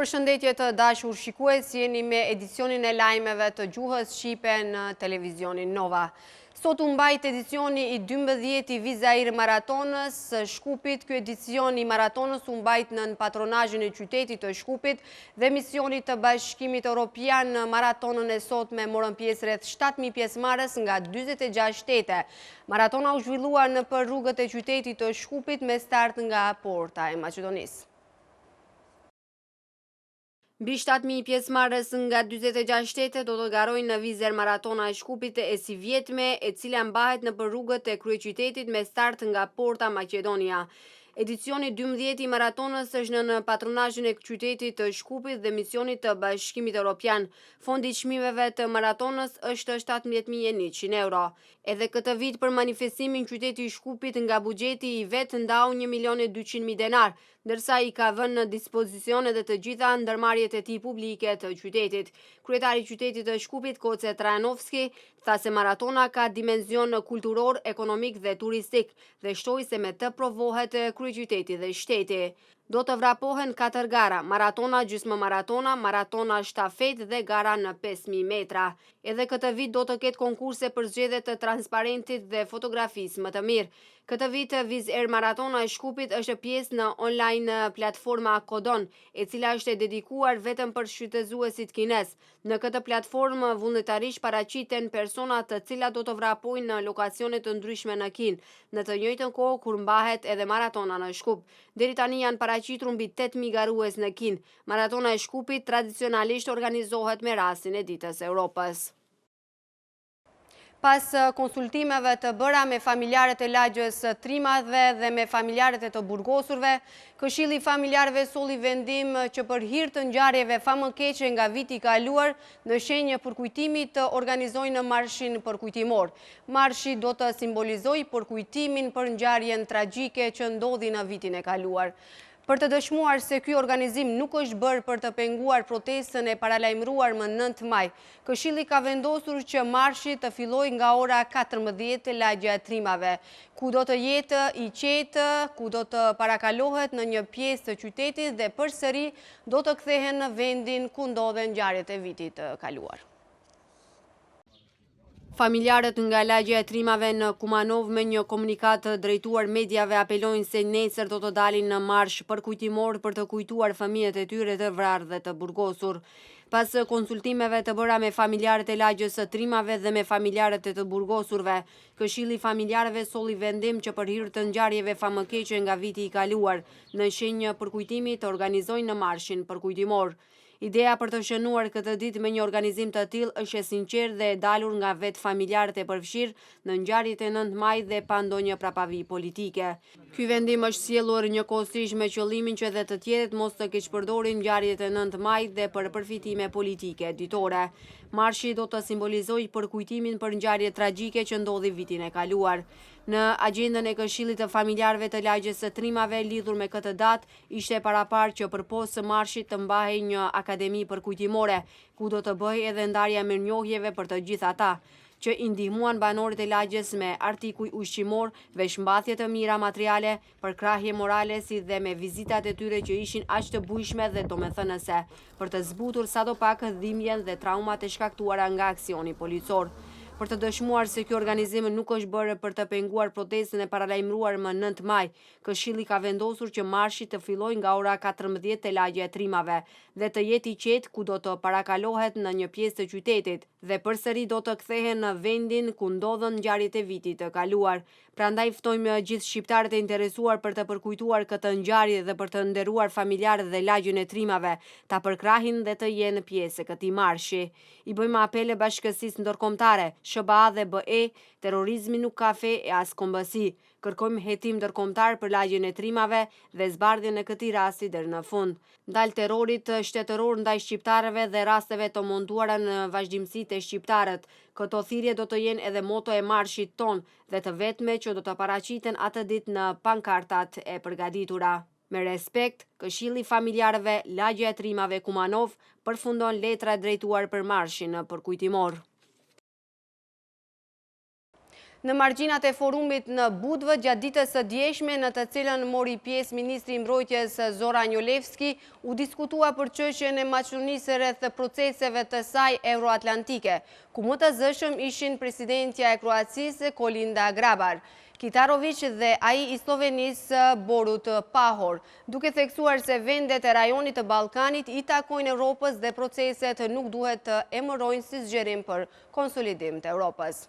Përshëndetje të dashur shikues, jeni me edicionin e lajmeve të gjuhës shqipe në televizionin Nova. Sot u mbajt edicioni i 12 i Wizz Air Maratonës së Shkupit. Ky edicion i maratonës u mbajt nën patronazhin e qytetit të Shkupit dhe misionit të Bashkimit Europian në maratonën e sotme morën pjesë rreth 7.000 pjesëmarrës nga 46 shtete. Maratona u zhvillua nëpër rrugët e qytetit të Shkupit me start nga Porta e Maqedonisë. Mbi 7.000 pjesëmarrës nga 46 shtete do të garojnë në Wizz Air Maratona e Shkupit e sivjetme, e cila mbahet nëpër rrugët e kryeqytetit me start nga Porta Maqedonia. Edicioni 12 i maratonës është nën patronazhin e qytetit të Shkupit dhe misionit të Bashkimit Europian. Fondi i çmimeve të maratonës është 17.100 euro. Edhe këtë vit për manifestimin qyteti i Shkupit nga buxheti i vet ndau 1 milion e 200 mijë denar, ndërsa i ka vënë në dispozicion edhe të gjitha ndërmarrjet e tij publike të qytetit. Kryetari i qytetit të Shkupit, Koce Trajanovski, tha se maratona ka dimenzion kulturor, ekonomik dhe turistik dhe shtoi se me të promovohet kryeqyteti dhe shteti. Do të vrapohen katër gara, maratona, gjysmë maratona, maratona shtafet dhe gara në 5000 metra. Edhe këtë vit do të ketë konkurse për zgjedhje të transparentit dhe fotografisë më të mirë. Këtë vit Wizz Air Maratona e Shkupit është pjesë në online platforma Kodon, e cila është e dedikuar vetëm për shfrytëzuesit kinez. Në këtë platformë vullnetarisht paraqiten persona të cilat do të vrapojnë në lokacione të ndryshme në Kinë, në të njëjtën kohë kur mbahet edhe maratona në Shkup. Deri tani janë paraqitur mbi 8000 garues në Kinë. Maratona e Shkupit tradicionalisht organizohet me rastin e Ditës së Europës. Pas konsultimeve të bëra me familjarët e lagjes së Trimave dhe me familjarët e të burgosurve, Këshilli i Familjarëve solli vendim që për hir të ngjarjeve famëkeqe nga viti i kaluar, në shenjë përkujtimi të organizojnë marshin përkujtimor. Marshi do të simbolizojë përkujtimin për ngjarjen tragjike që ndodhi në vitin e kaluar. Për të dëshmuar se ky organizim nuk është bërë për të penguar protestën e paralajmëruar më 9 maj, Këshilli ka vendosur që marshi të fillojë nga ora 14 te lagja e Trimave, ku do të jetë i qetë, ku do të parakalohet në një pjesë të qytetit dhe përsëri do të kthehen në vendin ku ndodhen ngjarjet e vitit të kaluar. Familjarët nga lagja e Trimave në Kumanovë me një komunikatë drejtuar mediave apelojnë se nesër do të dalin në marsh përkujtimor për të kujtuar fëmijët e tyre të vrarë dhe të burgosur. Pas konsultimeve të bëra me familjarët e lagjes së Trimave dhe me familjarët e të burgosurve, Këshilli i Familjarëve solli vendim që për hir të ngjarjeve famëkeqe nga viti i kaluar, në shenjë përkujtimi të organizojnë marshin përkujtimor. Ideja për të shënuar këtë ditë me një organizim të tillë është e sinqertë dhe e dalur nga vetë familjarët e përfshirë në ngjarjet e 9 majit dhe pa ndonjë prapavijë politike. Ky vendim është sjellur njëkohësisht me qëllimin që edhe të tjerët mos të keqpërdorin ngjarjet e 9 majit dhe për përfitime politike ditore. Marshi do të simbolizojë përkujtimin për ngjarjet tragjike që ndodhi vitin e kaluar. Në agjendën e Këshillit të Familjarëve të Lagjes së Trimave lidhur me këtë datë, Ishte paraparë që përpos marshit të mbahej një akademi përkujtimore, ku do të bëhej edhe ndarja e mirënjohjeve për të gjithë ata, që i ndihmuan banorët e lagjes me artikuj ushqimor, veshmbathje të mira materiale, përkrahje morale si dhe me vizitat e tyre që ishin aq të bujshme dhe domethënëse, për të zbutur sadopak dhimbjen dhe traumat e shkaktuara nga aksioni policor. Për të dëshmuar se ky organizim nuk është bërë për të penguar protestën e paralajmëruar më 9 maj, Këshilli ka vendosur që marshi të fillojë nga ora 14 te lagja e Trimave dhe të jetë i qetë ku do të parakalohet në një pjesë të qytetit dhe përsëri do të kthehen në vendin ku ndodhën ngjarjet e vitit të kaluar. Prandaj ftojmë gjithë shqiptarët e interesuar për të përkujtuar këtë ngjarje dhe për të nderuar familjarët dhe lagjen e Trimave, ta përkrahin dhe të jenë pjesë e këtij marshi. I bëjmë apel bashkësisë ndërkombëtare, SHBA dhe BE, terrorizmi nuk ka fe e as kombësi. Kërkojmë hetim ndërkombëtar për lagjen e Trimave dhe zbardhjen e këtij rasti deri në fund. Ndal terrorit shtetëror ndaj shqiptarëve dhe rasteve të montuara në vazhdimësi te shqiptarët. Këto thirrje do të jenë edhe moto e marshit tonë dhe të vetme që do të paraqiten atë ditë në pankartat e përgatitura. Me respekt, Këshilli i Familjarëve, Lagja e Trimave Kumanovë, përfundon letra e drejtuar për marshin përkujtimor. Në margjinat e forumit në Budvë gjatë ditës së djeshme në të cilën mori pjesë ministri i Mbrojtjes Zoran Jolevski, u diskutua për çështjen e Maqedonisë rreth proceseve të saj euroatlantike, ku më të zëshëm ishin presidentja e Kroacisë Kolinda Grabar Kitaroviq dhe ai i Sllovenisë Borut Pahor, duke theksuar se vendet e rajonit të Ballkanit i takojnë Europës dhe proceset nuk duhet të emërojnë si zgjerim për konsolidim të Europës.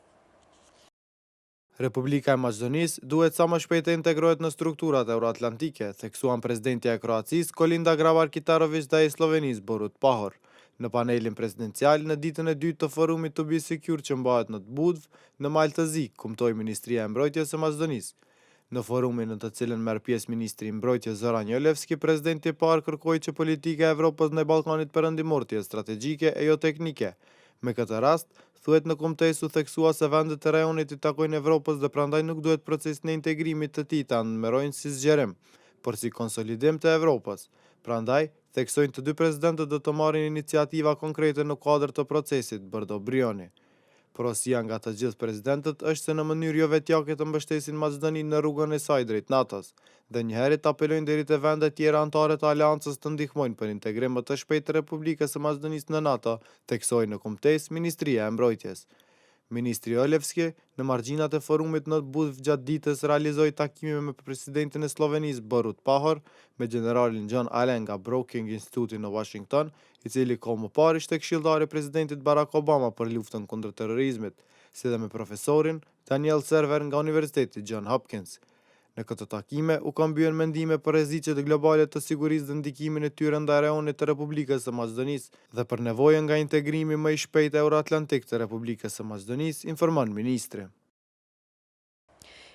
Republika e Maqedonisë duhet sa më shpejt të integrohet në strukturat euroatlantike, theksuan presidentja e Kroacisë, Kolinda Grabar-Kitaroviq dhe ai i Sllovenisë, Borut Pahor, në panelin presidencial në ditën e dytë të forumit To Be Secure që mbahet në Budvë, në Mal të Zi, kumtoi Ministria e Mbrojtjes së Maqedonisë. Në forumin në të cilën merr pjesë ministri i Mbrojtjes Zoran Jolevski, presidenti Pahor kërkoi që politika e Evropës ndaj Ballkanit Perëndimor të jetë strategjike e jo teknike. Me këtë rast, thuhet në kumtesë u theksua se vendet e rajonit i takojnë Evropës dhe prandaj nuk duhet procesin e integrimit të tij ta emërojnë si zgjerim, por si konsolidim të Evropës. Prandaj, theksojnë të dy presidentët do të marrin iniciativa konkrete në kuadër të procesit Brdo-Brioni. Porosia nga të gjithë presidentët është se në mënyrë jovetjake të mbështesin Maqedoninë në rrugën e saj drejt NATO-s, dhe njëherit apelojnë deri te vendet tjera anëtare të aleancës të ndihmojnë për integrim më të shpejtë të Republikës së Maqedonisë në NATO, theksoi në kumtesë Ministria e Mbrojtjes. Ministri Jolevski, në margjinat e forumit në Budvë gjatë ditës realizoi takime me presidentin e Sllovenisë Borut Pahor, me gjeneralin John Allen nga Brookings Instituti në Washington, i cili kohë më parë ishte këshilltar i presidentit Barack Obama për luftën kundër terrorizmit, si dhe me profesorin Daniel Serwer nga Universiteti John Hopkins. Në këto takime u këmbyen mendime për rreziqet globale të sigurisë dhe ndikimin e tyre ndaj rajonit të Republikës së Maqedonisë dhe për nevojën nga integrimi më i shpejtë euroatlantik të Republikës së Maqedonisë, informon ministri.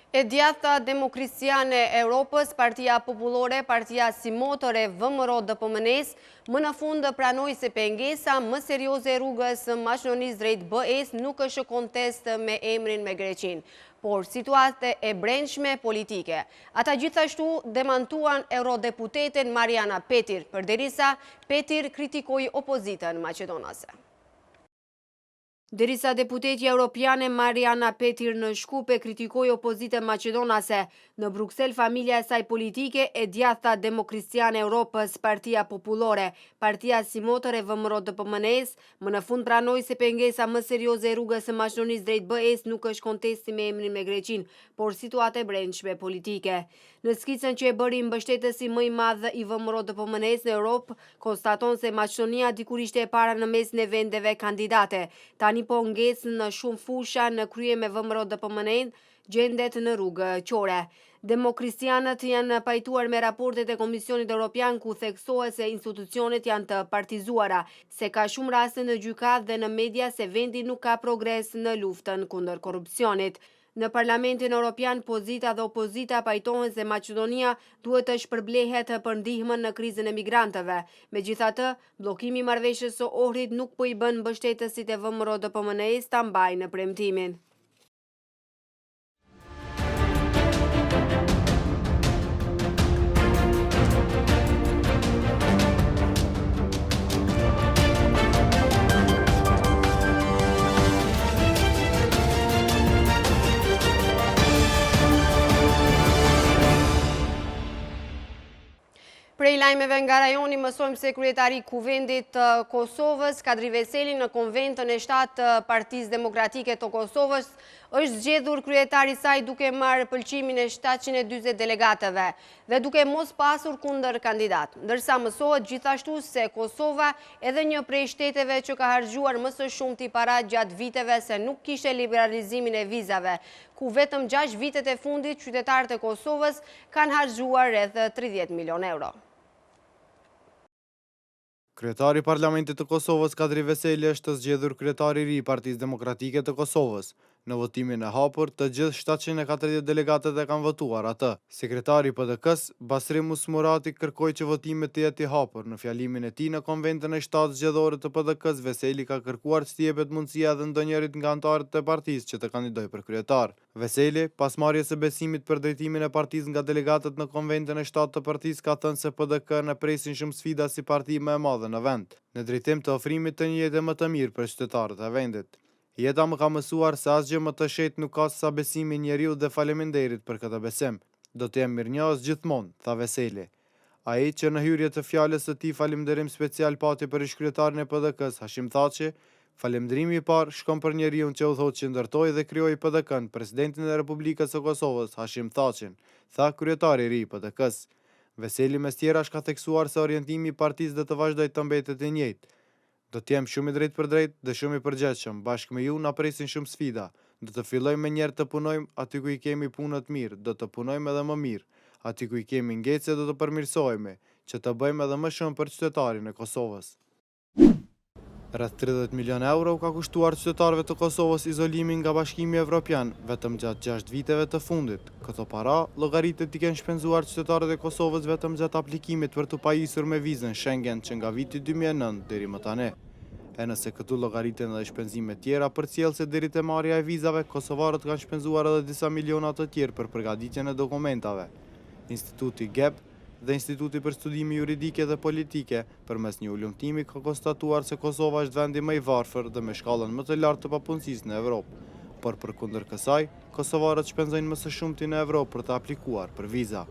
E djathta demokristiane e Europës, Partia Popullore, partia simotër e VMRO-DPMNE-së, më në fund pranoi se pengesa më serioze e rrugës së Maqedonisë drejt BE-së nuk është kontest me emrin me Greqinë, por situatë e brendshme politike. Ata gjithashtu demantuan eurodeputeten Mariana Petir, përderisa Petir kritikoi opozitën maqedonase. Derisa deputetja europiane Mariana Petir në Shkup e kritikoi opozitën maqedonase, në Bruksel familja e saj politike e djathta demokristiane e Europës, Partia Popullore, partia simotër e VMRO-DPMNE-së, më në fund pranoi se pengesa më serioze e rrugës së Maqedonisë drejt BE-së nuk është kontesti me emrin me Greqinë, por situatë e brendshme politike. Në skicën që e bëri mbështetësi më i madh i VMRO-DPMNE-së në Europë, konstaton se Maqedonia dikur ishte e para në mesin e vendeve kandidate. Tani po ngec në shumë fusha në krye me VMRO-DPMNE-në, gjendet në rrugë qore. Demokristianët janë pajtuar me raportet e Komisionit Europian ku theksohet se institucionet janë të partizuara, se ka shumë raste në gjykatë dhe në media se vendi nuk ka progres në luftën kundër korrupsionit. Në Parlamentin Europian, pozita dhe opozita pajtohen se Maqedonia duhet të shpërblehet për ndihmën në krizën e migrantëve. Megjithatë, bllokimi i marrëveshjes së Ohrit nuk po i bën mbështetësit e VMRO-DPMNE-së ta mbajnë premtimin. Prej lajmeve nga rajoni mësojmë se kryetari i Kuvendit të Kosovës, Kadri Veseli në konventën e 7 të Partisë Demokratike të Kosovës, është zgjedhur kryetar i saj duke marrë pëlqimin e 740 delegatëve. dhe duke mos pasur kundërkandidat. Ndërsa mësohet gjithashtu se Kosova edhe një prej shteteve që ka harxhuar më së shumti para gjatë viteve se nuk kishte liberalizimin e vizave, ku vetëm 6 vitet e fundit qytetarët e Kosovës kanë harxhuar rreth 30 milionë euro. Kryetari i Parlamentit të Kosovës, Kadri Veseli është zgjedhur kryetar i ri i Partisë Demokratike të Kosovës. Në votimin e hapur, të gjithë 740 delegatët e kanë votuar atë. Sekretari i PDK-së, Basri Musmurati kërkoi që votimi të jetë i hapur. Në fjalimin e tij në konventën e shtatë zgjedhore të PDK-së, Veseli ka kërkuar që t'i jepet mundësia edhe ndonjërit nga anëtarët e partisë që të kandidojë për kryetar. Veseli, pas marrjes së besimit për drejtimin e partisë nga delegatët në konventën e shtatë të partisë ka thënë se PDK-në e presin shumë sfida si parti më e madhe në vend, në drejtim të ofrimit të një jete më të mirë për qytetarët e vendit. Jeta më ka mësuar se asgjë më të shenjtë nuk ka sesa besimi i njeriut dhe faleminderit për këtë besim. Do të jem mirënjohës gjithmonë, tha Veseli. Ai, që në hyrje të fjalës së tij falënderim special pati për ish-kryetarin e PDK-së, Hashim Thaçi, Falënderimi i parë shkon për njeriun që udhëhoqi ndërtoi dhe krijoi PDK-në, Presidentin e Republikës së Kosovës, Hashim Thaçin, tha kryetari i ri i PDK-së. Veseli mes tjerash ka theksuar se orientimi i partisë do të vazhdojë të mbetet i njëjtë. Do të jem shumë i drejtpërdrejtë dhe shumë i përgjegjshëm, bashkë me ju na presin shumë sfida. Do të fillojmë menjëherë të punojmë, aty ku i kemi punët mirë, do të punojmë edhe më mirë. Aty ku i kemi ngecje do të përmirësohemi, që të bëjmë edhe më shumë për qytetarin e Kosovës. Rreth 30 milionë euro u ka kushtuar qytetarëve të Kosovës izolimi nga Bashkimi Evropian vetëm gjatë 6 viteve të fundit. Këto para llogaritet t'i kenë shpenzuar qytetarët e Kosovës vetëm gjatë aplikimit për t'u pajisur me vizën Schengen që nga viti 2009 deri më tani. E nëse këtu llogariten edhe shpenzime tjera, përcjellëse deri te marrja e vizave, kosovarët kanë shpenzuar edhe disa miliona të tjerë për përgatitjen e dokumentave. Instituti GEP dhe Instituti për Studime Juridike dhe Politike, përmes një hulumtimi ka konstatuar se Kosova është vendi më i varfër dhe me shkallën më të lartë të papunësisë në Evropë. Por përkundër kësaj, kosovarët shpenzojnë më së shumti në Evropë për të aplikuar për viza.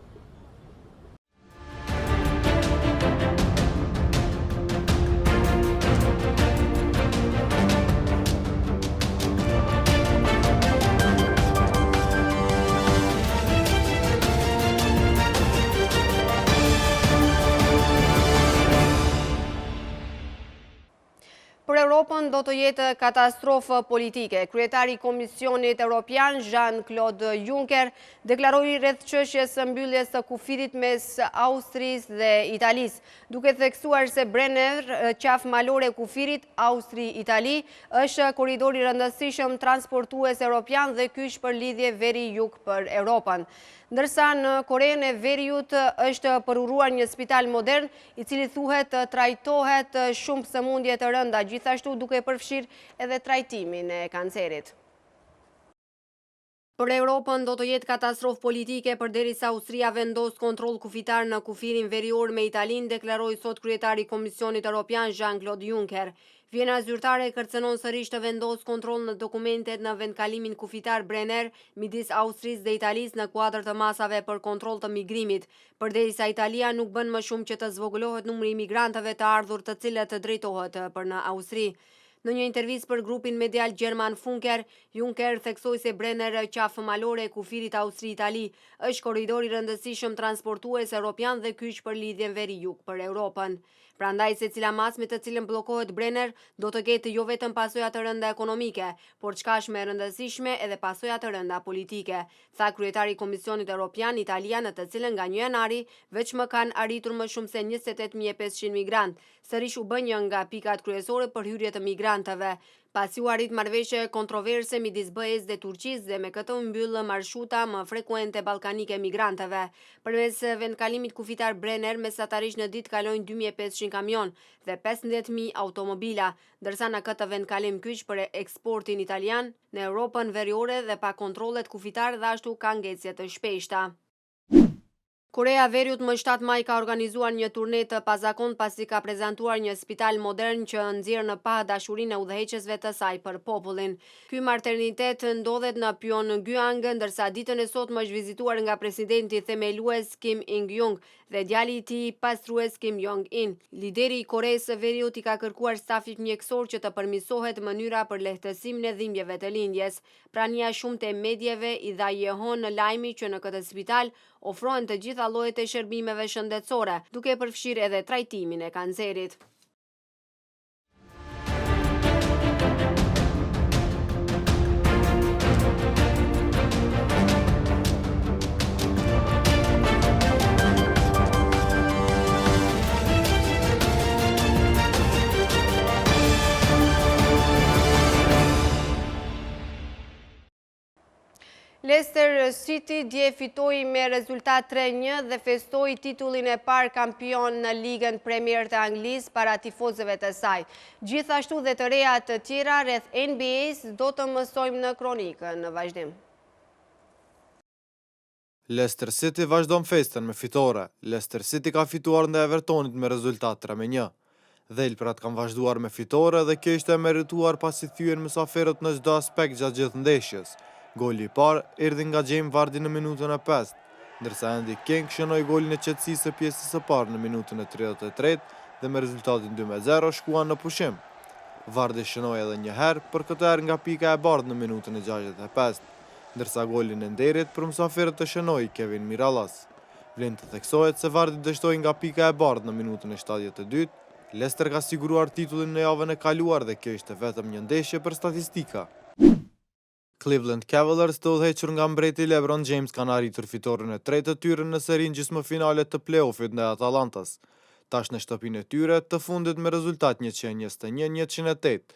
Për Europën do të jetë katastrofë politike. Kryetari i Komisionit Europian, Jean-Claude Juncker, deklaroi rreth çështjes së mbylljes së kufirit mes Austrisë dhe Italisë, duke theksuar se Brenner, qafë malore e kufirit Austri-Itali, është korridor i rëndësishëm transportues europian dhe kyç për lidhje veri-jug për Europën. Ndërsa në Korenë e Veriut është përuruar një spital modern, i cili thuhet trajtohet shumë sëmundje të rënda, gjithashtu duke përfshirë edhe trajtimin e kancerit. Për Europën do të jetë katastrofë politike përderisa Austria vendos kontroll kufitar në kufirin verior me Italinë, deklaroi sot kryetari i Komisionit Europian Jean-Claude Juncker. Vjena zyrtare kërcënon sërish të vendosë kontroll në dokumentet në vendkalimin kufitar Brenner midis Austrisë dhe Italisë në kuadër të masave për kontroll të migrimit, përderisa Italia nuk bën më shumë që të zvogëlohet numri i migrantëve të ardhur të cilët drejtohet për në Austri. Në një intervistë për grupin medial gjerman Funke, Juncker theksoi se Brenner, qafë malore e kufirit Austri-Itali, është korridor i rëndësishëm transportues europian dhe kyç për lidhjen veri-jug për Europën. Prandaj secila masë me të cilën bllokohet Brenner do të ketë jo vetëm pasoja të rënda ekonomike, por çka është më e rëndësishme edhe pasoja të rënda politike, tha kryetari i Komisionit Europian, Italia në të cilën nga 1 janari veçmë kanë arritur më shumë se 28.500 migrantë, sërish u bë një nga pikat kryesore për hyrje të migrantëve, pasi u arrit marrëveshje kontroverse midis BE-së dhe Turqisë dhe me këtë u mbyll marshuta më frekuente ballkanike e migrantëve. Përmes vendkalimit kufitar Brenner mesatarisht në ditë kalojnë 2500 kamionë dhe 15.000 automobila, ndërsa në këtë vendkalim kyç për eksportin italian në Europën veriore dhe pa kontrollet kufitare dhe ashtu ka ngecje të shpeshta. Korea e Veriut më 7 maj ka organizuar një turne të pazakontë pasi ka prezantuar një spital modern që nxjerr në pah dashurinë e udhëheqësve të saj për popullin. Ky maternitet ndodhet në Pyongyang, ndërsa ditën e sotme është vizituar nga presidenti themelues Kim Il-jung dhe djali i tij pastrues Kim Jong-il. Lideri i Koresë së Veriut i ka kërkuar stafit mjekësor që të përmirësohet mënyra për lehtësimin e dhimbjeve të lindjes. Prania e shumtë e medieve i dha jehonë lajmit që në këtë spital ofrohen të gjitha llojet e shërbimeve shëndetësore, duke përfshirë edhe trajtimin e kancerit. Leicester City dje fitoi me rezultat 3-1 dhe festoi titullin e parë kampion në Ligën Premier të Anglisë para tifozëve të saj. Gjithashtu dhe të reja të tjera rreth NBA-s do të mësojmë në kronikën në vazhdim. Leicester City vazhdon festën me fitore. Leicester City ka fituar ndaj Evertonit me rezultat 3-1. Dhelprat kanë vazhduar me fitore dhe kjo ishte e merituar pasi thyen mysafirët në çdo aspekt gjatë gjithë ndeshjes. Goli i parë erdhi nga Jamie Vardy në minutën e pestë, ndërsa Andy King shënoi golin e qetësisë së pjesës së parë në minutën e 33 dhe me rezultatin 2-0 shkuan në pushim. Vardy shënoi edhe një herë, por këtë herë nga pika e bardhë në minutën e 65, ndërsa golin e nderit për mysafirët e shënoi Kevin Mirallas. Vlen të theksohet se Vardy dështoi nga pika e bardhë në minutën e 72, Leicester ka siguruar titullin në javën e kaluar dhe kjo ishte vetëm një ndeshje për statistika. Cleveland Cavaliers të udhëhequr nga mbreti LeBron James kanë arritur fitoren e tretë të tyre në serinë gjysmëfinale të play-offit ndaj Atalantas. Tash në shtëpinë e tyre, të fundit me rezultat 121-108.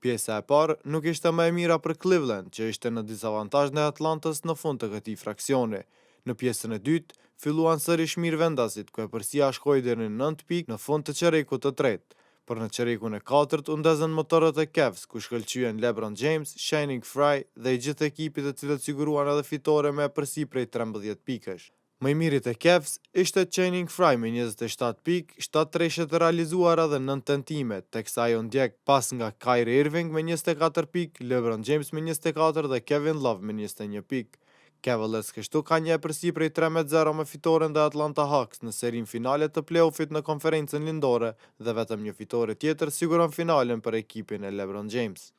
Pjesa e parë nuk ishte më e mira për Cleveland, që ishte në disavantazh ndaj Atlantës në fund të këtij fraksioni. Në pjesën e dytë, filluan sërish mirë vendasit, ku epërsia shkoi deri në 9 pikë në fund të çerekut të tretë. Por në çerekun e katërt u ndezën motorët e Cavs, ku shkëlqyen LeBron James, Channing Frye dhe i gjithë ekipi të cilët siguruan edhe fitore me epërsi prej 13 pikësh. Më i miri te Cavs ishte Channing Frye me 27 pikë, 7 treshe të realizuara dhe 9 tentime, teksa ai u ndjek pas nga Kyrie Irving me 24 pikë, LeBron James me 24 dhe Kevin Love me 21 pikë. Cavaliers kështu ka një epërsi prej 13-0 me fitoren ndaj Atlanta Hawks në serinë finale të play-offit në konferencën lindore dhe vetëm një fitore tjetër siguron finalen për ekipin e LeBron James.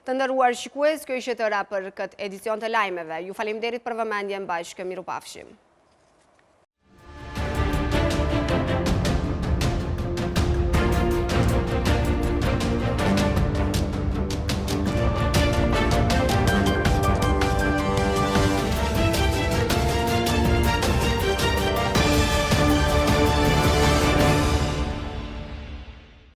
Të nderuar shikues, kjo ishte e tëra për këtë edicion të lajmeve. Ju faleminderit për vëmendjen bashkë, mirupafshim.